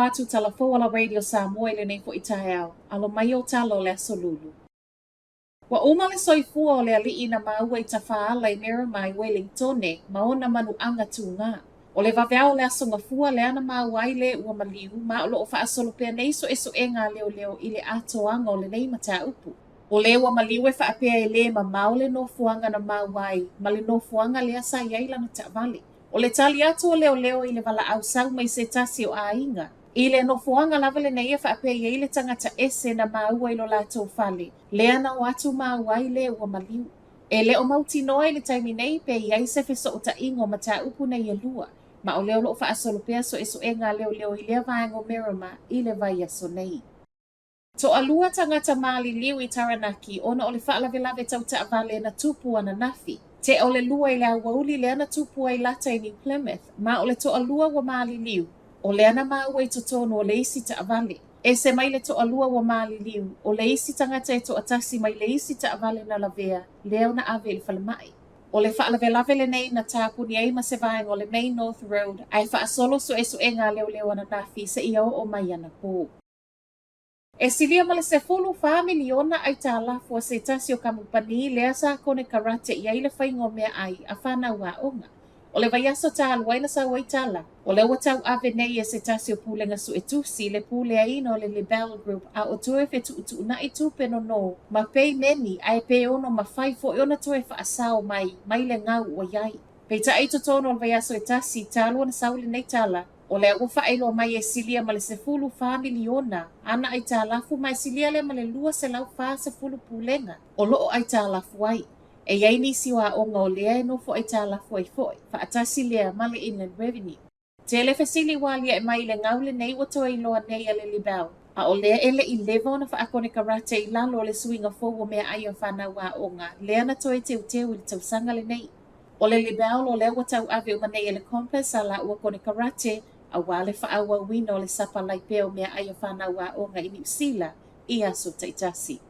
Talofa atu tala fou a la Radio Samoa i lenei foi taeao, alo mai ou tala o le Aso Lulu. Ua uma le soifua o le aliʻi na maua i Tafaala i Miramar i Welingtone ma ona manuaga tugā. O le vaveao o le Aso Gafua lea na maua ai le ua maliu ma o lo o faasolo pea nei suesuega a leoleo i le atoaga o lenei mataupu. O le ua maliu e faapea e lē mamao le nofoaga na maua ai ma le nofoaga lea sa i ai lana taavale. O le tali atu o leoleo i le valaau sau mai se tasi o aiga, i le nofoaga lava lenei e faapea i ai le tagata ese na maua i lo latou fale, lea na o atu maua ai le ua maliu. E le o mautinoa i le taimi nei pe i ai se fesootaiga o mataupu nei e lua, ma o lea o lo o faasolo pea suesuega a leoleo i lea vaega o Miramar i le vaiaso nei. Toalua tagata maliliu i Taranaki ona o le faalavelave tau taavale na tupu ananafi. Tea o le 2 i le aoauli lea na tupu ai lata i New Plymouth, ma o le toalua ua maliliu, o lea na maua i totonu o le isi taavale. Ese mai le toalua ua maliliu, o le isi tagata e toatasi mai le isi taavale na lavea, lea na ave i le falemai. O le faalavelave lenei na tapuni ai ma se vaega o le Main North Road ae faasolo suesuega a leoleo ananafi seia oo mai anapo. E silia ma le 14 miliona aitalafu a se tasi o kamupani lea sa konekarate i ai le faiga o meaai a fanau aoga. O le vaiaso talu ai na sau ai tala, o lea ua tauave nei e se tasi o pulega suetusi le puleaina o le Libelle Group a o toe fetuutuunai tupe nono ma peimeni ae pe ono mafai foi ona toe faasao mai mai le gau ua i ai. Peitai i totonu o le vaiaso e tasi, talu ona sau lenei tala, O lea ua faailoa mai e silia ma le 14 miliona ana aitalafu ma e silia lea ma le 240 pulega o lo o aitalafu ai. E i ai nisi o aoga o lea e nofo aitalafu ai foi, faatasi lea ma le Inland Revenue. Tele fesili ua aliae mai i le gau lenei ua toe iloa nei a le Libelle, a o lea e le i leva ona faakonekarate i lalo o le suiga fou o meaai a fanau aoga lea na toe teuteu i le tausaga lenei. O le Libelle o lea ua tauave uma nei e le Compass a lāua konekarate aua le faaauauina o le sapalai pea o meaai a fanau aoga i Niu Sila i aso taitasi.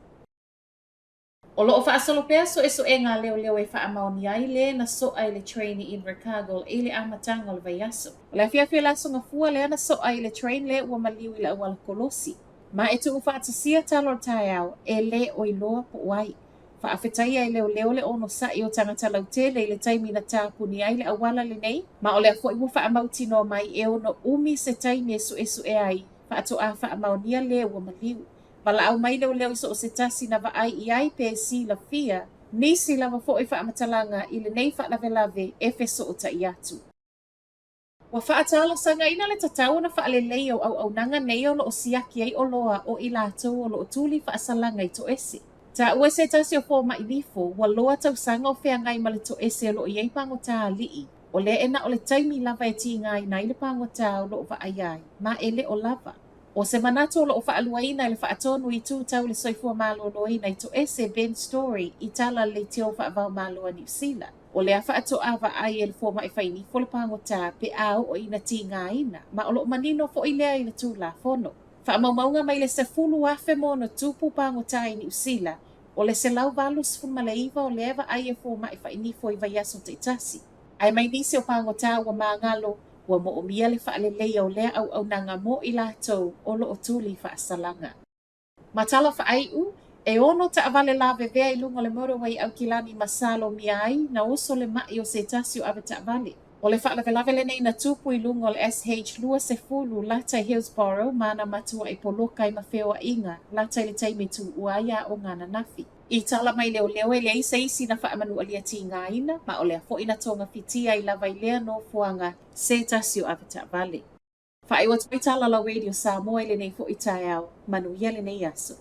O lo o faasolo pea suesuega a leoleo e faamaonia ai le na soa i le train i Invercargill i le amataga o le vaiaso. O le afiafi o le Aso Gafua lea na soa i le train lea ua maliu i le auala kolosi. Ma e tuufaatasia tala o le taeao e le o iloa po o ai. Faafetaia e leoleo le onosai o tagata lautele i le taimi na tapuni ai le auala lenei, ma o lea foi ua faamautinoa mai e ono umi se taimi e suesue ai, faatoa faamaonia le ua maliu. Valaau mai leoleo i so o se tasi na vaai i ai pe silafia nisi lava foi faamatalaga i lenei faalavelave e fesootai atu. Ua faatalosagaina le tatau ona faaleleia o auaunaga nei o lo o siaki ai oloa o i latou o lo o tuli faasalaga i toese. Taua e se tasi o fomai nifo, ua loa tausaga o feagai ma le toese o lo o i ai pagota alii, o lea e na o le taimi lava e tigaina ai le pagota o lo o vaaia ai, ma e le o lava. O se manatu o lo o faaluaina e le Faatonu i Itu Tau le Soifua Maloloina i Toese Ben Storey i tala a le Leitio Faavaomalo a Niu Sila. O lea faatoa vaai e le fomai fai nifo le pagota pe a oo ina tigaina, ma o lo o manino foi lea i le Tulafono. Faamaumauga mai le 10,000 ma ono tupu pagota i Niu Sila, o le 189 o lea e vaai e fomai fai nifo i vaiaso taitasi. Ae mai nisi o pagota ua magalo, ua moomia le faaleleia o lea auaunaga mo i latou o lo o tuli faasalaga. Ma tala faaiu, e ono taavale lavevea i luga o le motorway i Aukilani ma Salomia ai na oso le maʻi o se tasi o avetaavale. O le faalavelave lenei na tupu i luga o le SH20 lata i Hillsborough ma na matuai poloka ai ma feoaiga lata i le taimi e tuua ai aoga ananafi. I tala mai leoleo e leai se isi na faamanualia tigaina ma o lea foi na togafitia ai lava i lea nofoaga se tasi o avetaavale. Faaiu atu ai tala a la Radio Samoa i lenei foi taeao. Manuia lenei aso.